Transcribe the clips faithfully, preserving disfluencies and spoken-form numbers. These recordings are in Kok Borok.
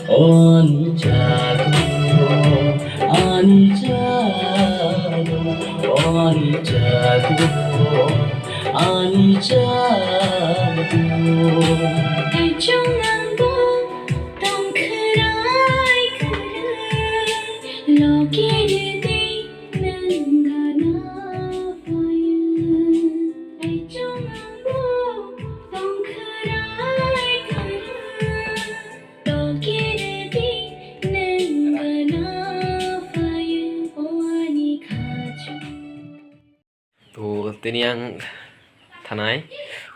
Oni jago, ani jago, oni jago, ani jago. Taichung ang bo tong khwrai khwrai, logi rwdi nwng gana phaio. Taichung ang bo tong khwrai khwrai. To, tini ang thanai,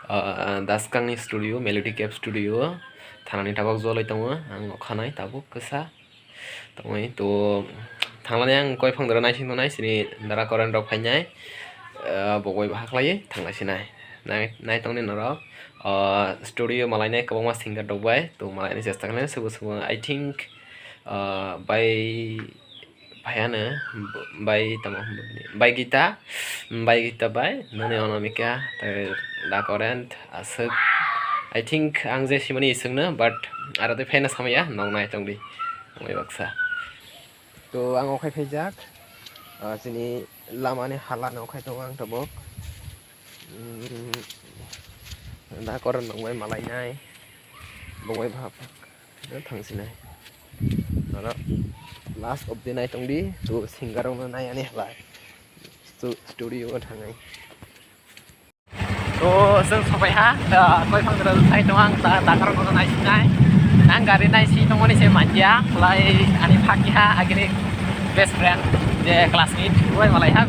ah, Daskang ni studio, Melody Cave Studio, thanani tabuk jolai tongo, ang nokha nai tabuk kisa tongwi. To, thanglani ang koi phang dara naising tongnai, sini dara current rok phainai, ah, bo bai baha khlaiwi thanglai sinai. Nai, nai tongni norok. Ah, studio malainai kwbangma singer rok bai, to malainai chesta khlainai, sobo sobo, I think, ah, bai, bai ano, bai tamo, bai Gita, bai Gita bai, noni Anamika, tei Da Current, aswk, I think, ang je simani iswkno, but aro tei phaina samaya, nok nai tongdi, tongwi baksa. To ang okhai phaijak, ah, chini lama ni hala no okhai tongo ang tabuk. Mm, Da Current nokbai malainai, bongbai bhap thangsinai. Aro last of the night tongdi, to singer rokno nai ani halai. Stu-, studio o thangnai. To, chwng sopai ha, ah, koi phang rwng sai tong ang, ta, ta karang kono nai sinai. Ang gari nai si tongmani se manjia, lai ani phaki ha, agini best friend, je classmate, bai malai ha,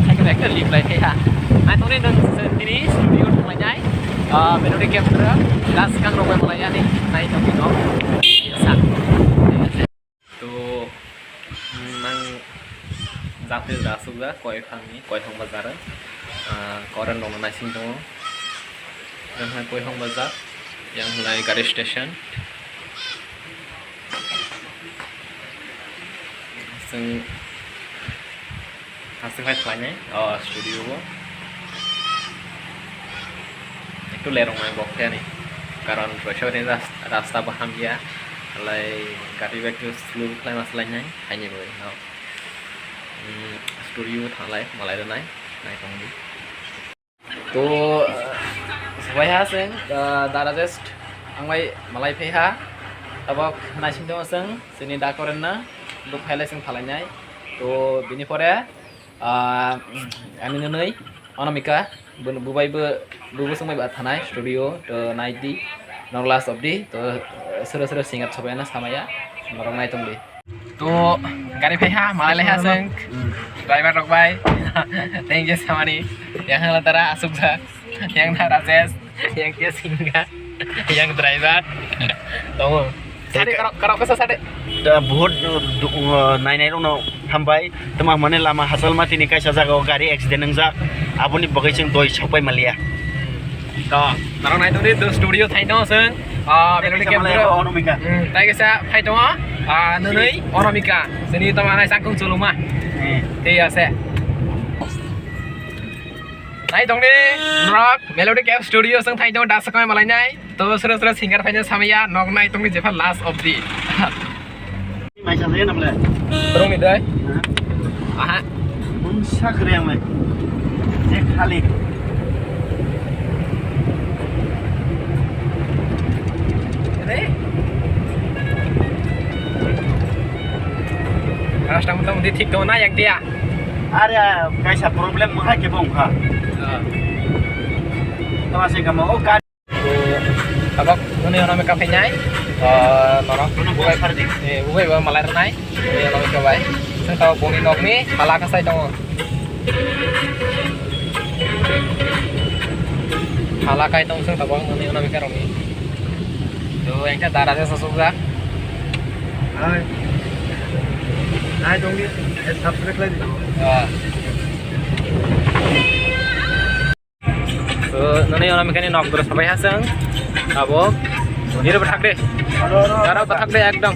cycle ekta lift lai thai ha. Nai tongni nung se tini studio thang lai nai, ah, Melody Cave rwng, gas kang rok bai malai ani, nai tongni no, sa. To, nang jate da asukjak, koi phangni, koi phang bazar, ah, current rokno naising tongo. Yang hai koi phang bazar, yang hai gari station. Chwng Aswk hai khlainai o studio o. Ektu leroknai bo khe ani. Karon roisa bai ras-, rasta bo hamya. Halai gari bai khe slow khlai ma swlainai. Haini bo no. Hmm, studio thanglai malai rwnai. Naitongdi. To, sobai ha chwng, ah, Da Rajesh ang bai malai phai ha. Tabok naising tongo chwng, chini Da Current no, bo phailai chwng phalainai. To, bini pore, ah, ani nwnwi Anamika, bo, bo bai bo, bo, bo chwng bai ba thanai studio, to, naidi, nok last of the, to, sero sero singer sobai na samaya, norok naitongdi. To gari phai ha, malai lai ha chwng. Hmm. Driver rok bai. Thank you samani. Yang hala tara asuk ja. Yang na Rajesh. Yang ke singa. Yang driver. Tongo. Sade karok, karok kasa sade. Da bahut, uh, du-, uh, nai nai rokno hambai. Tama mane lama hachal ma tini kaisa jaga o gari accident wngjak. Aboni bagwi chwng doi sokpai maliya. To, norok nai tongdi, to studio thai tongo chwng. Ah, Melody Cave Studio. Ono mika. Hmm, tai kaisa phai tongo. Ah, nwnwi Ono mika. Chini tamo hai sakung chuluma. Hmm. Thik ase. Nai tongdi, norok Melody Cave Studio chwng thai tongo, da sakai malai nai. To sura sura singer phaina samaya, nok nai tongdi jepha last of the. Mai sa le namle. Rong ni dai. Ha? Aha. Bung sa kre ang mai. Je khali. Re. Rasta muta muti thik to na yak dia. Are kaisa problem mo ha ke bong kha. Ah. Tama se kama o ka Tabok nini ono mika phainai. Ah, norok. Ono bubai phardi. Eh, bubai ba malai rwnai. Nini ono mika bai. Sing tabok boni nokni hala kasai tongo. Hala kai tong sing tabok nini ono mika rokni. To, engkha dara se sosok jak. Hai. Hai, tongni. Eh, subscribe lai di. Ah. To, nini ono mika ni nok dura sabai ha chwng. Abo. Nini bathak de. Dara bathak de ekdom.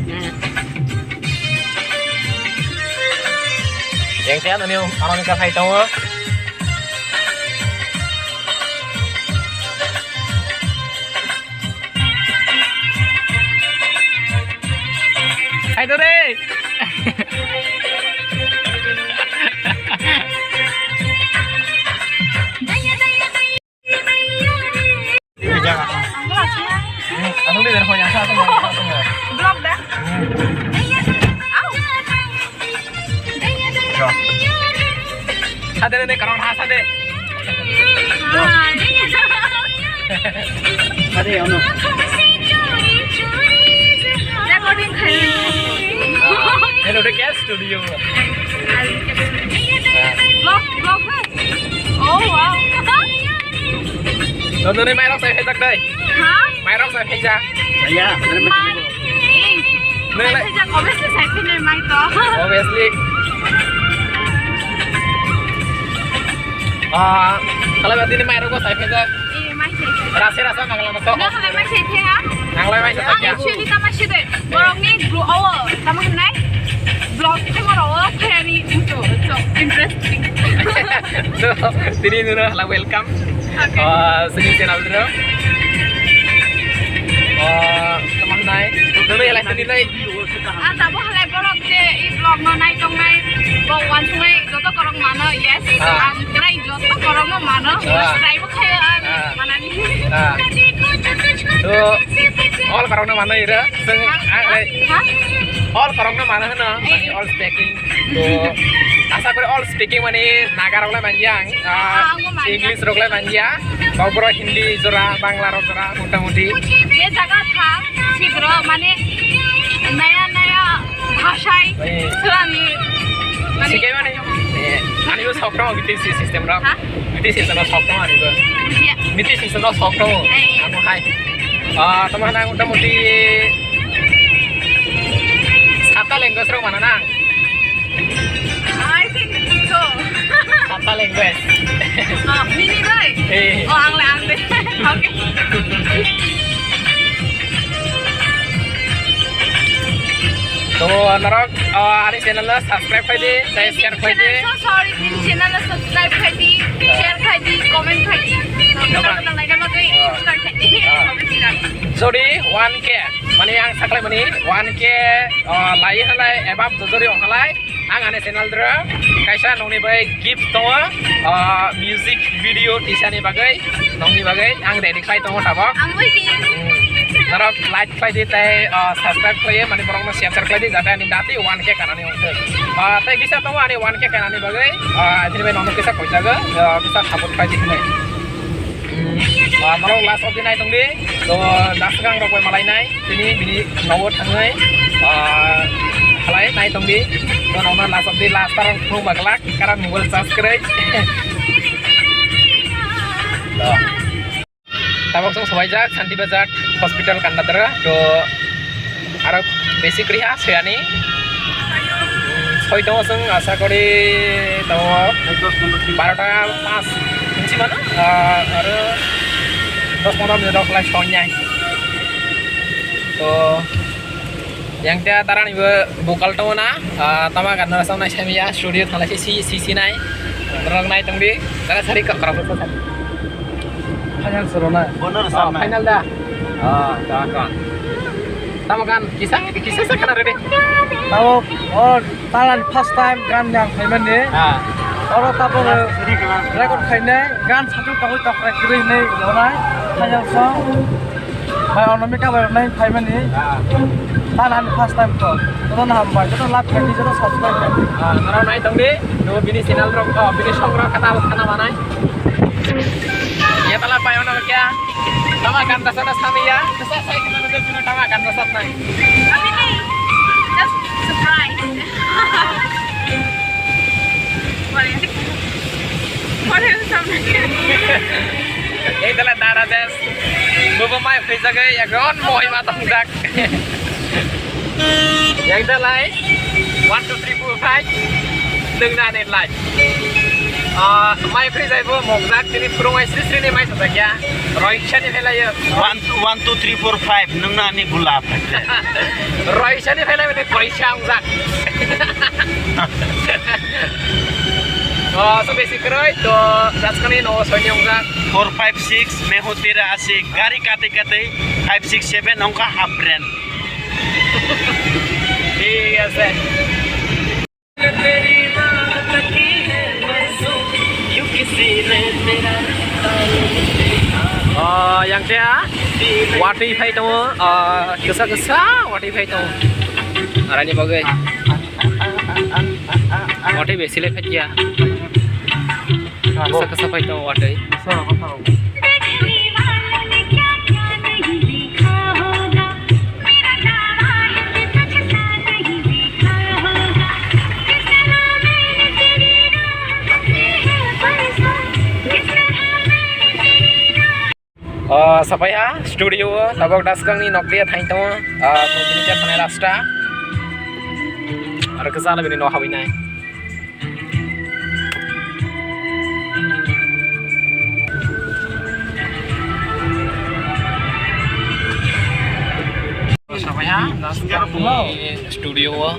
Yang tian nini ono mika phai tongo. Ayo re. Asal dia dari Hoya, asal dia. Vlog dah. Au. Sade de, karon ha sade. Sade, ono. Recording khai. Hello, the guest studio. Vlog, vlog, hai. Oh, wow. Nononi mairok sai phaijak dai. Ha? Mairok sai phaijak. Ya, mana Mai. Nang nai. Sai phaijak, obviously sai phainai mai to. Obviously. Ah, kalau berarti ini mairok sai phaijak. Iya, mai sai phaijak. Rasa rasa nang lang to. Nang lai mai sai phai ha? Nang lai mai sai phai. Actually, tama sih deh. Borokni group o tamo hwnai vlog khe borok o phayani muchung so interesting. So, tini nono hala welcome. Okay. Ah, sini channel dro. Ah, tamo hwnai. Nono hala tini lai. Ah, tamo hala borok je i vlog no nai tongnai, bo wansuknai joto korok mano, yes. Ah. Ang try joto korok no mano. Ah. Try bo khayo ang Ah. manani. Ah. So, all korokno mano ira. Seng, ang lai. Ha? All korokno mano hwno, Eh. all speaking. So, asa kore all speaking mani Naga rok lai manya ang, ah, Ah, ang bo manya. English rok lai manya. Kokborok Hindi jora, Bangla rok jora, motamuti. Je jaga thang, sigro, mane, naya, naya bhashai, Eh. swrangni, mane, Sikai mani, eh, ani bo sok tong, B T C system rok. Ha? B T C system rok sok tong ani bo. Bujiya. B T C system rok sok tong. Eh. Amo hai. Ah, tamo hwnna motamuti sata language rok mana na? I think so. Sata language. Oh, nini bai? Eh. Oh, ang le, ang le. Okay. To, norok, ah, ani channel no subscribe khai di, tei share khai di. So sorry, channel no subscribe khai di, share khai di, comment khai di. Tama. Tama, tama, tama, tama, Ah. share khai di. Ah. Comment khai di. Sorry, one K. Mani ang saklai mani one K, ah, lai halai, above jojori ong halai. Ang ani channel dra kaisa nongni bai gift tongo, ah, music video tisani bagwi, nongni bagwi ang ready khai tongo tabok. Ang bai di. Hmm. Norok like khlai di tei, ah, subscribe khlai mani borokno share share khlai di jate ani dati one K kanani ongthok. Ah, tei kisa tongo ani one K kanani bagwi, ah, aboni bai nongno kisa koijago, ah, kisa support khlai di hwnwi. Hmm. Ah, norok last of the night tongdi. To, dasgang rok bai malai nai. Tini bini nogo thangwi, ah, khlai nai tongdi. To, nokno last of the last parang phung baglak, karan mobile charge kwrwi. To. Tabok chwng sobaijak Santi Bazar Hospital Kandadra. To, aro besi kwrwi ha soyani. Hmm, soi tongo chwng asa kori tongo barota pas hinwi mano, ah, aro dos pondro minute rok lai soi nai. To, yang ta tarani bo bokal tongo na, ah, tama ganna rasa nai samiya studio thalai si, si, si nai. Rok nai tongdi, tara sari ka, ka, ka, ka. Final soro nai. Bono rasa Ah, nai. Final da. Ah, ta ka. Tama gan, kisa, kisa sa kana ready. Tao, oh, Talan first time gan yang phaimani. Ah. Oro tabok record khainai, gan satung tangwi tokrai kwrwi hinwi rwnai, final song. Bai Anamika bai rwnai phaimani. Ah. Talan first time to. Joto na hambai, joto like khaidi, joto subscribe khaidi. Ah, norok nai tongdi, no bini channel rok, oh, bini song rok katal khana manai. Ya tala pai ono kya? Tama gan rasa na samiya. Kesa sai kena nujak sino tama gan rasa nai. Kami ni just surprise. Boleh. Boleh sampai. Ei tala dara des. Bobo mai phaijak ei ekron moi ma tongjak. Yang dalai one two three four five. Nung na net lai. Ah, mai free jai bo mokjak tini phurung ai sri sri ni mai sajak ya. Roisani phelai yo. One, one, two, three, four, five. Nung na ni gula. Roisani phelai mene koisa ongjak. Oh, so besi kroi to jaskani no soi ongjak. Four, five, six, meho tera ase. Gari kate kate five, six, seven ongkha half brand. Ni Ah, yang tia watwi phai tongo, ah, kisa kisa watwi phai tongo. Arani bagwi watwi besi le phai ya. Kisa kisa phai tongo watwi. Ah, sapai ha studio o tabok daskang ni noklia thain tongo. Ah, bini khe thanai rasta. Aro kisa bini no habinai. Sapai ha daskang ni studio o.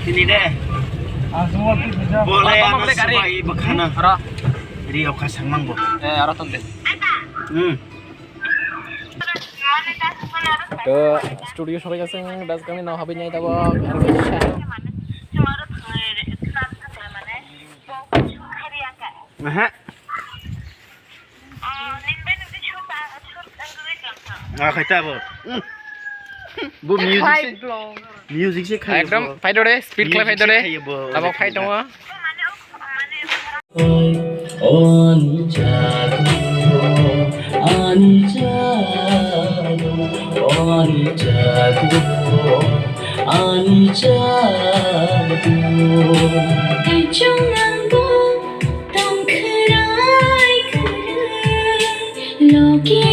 Tini de. Boleh, boleh gari. Ri au kha sangmang bo. Eh, aro ton de. Hmm. To studio sobai jaseng, das kami nang habinai tabok. Aha. Ah, khaita bo. Hmm. Bo music se, music se khai. Ekdom bo. Phai dore, speed khlai phai dore. Music se khai bo. Tabok phai tongo. Ani jago, ani jago, ani jago, ani jago. Taichung angbo tongkhwrai khwrwi, loge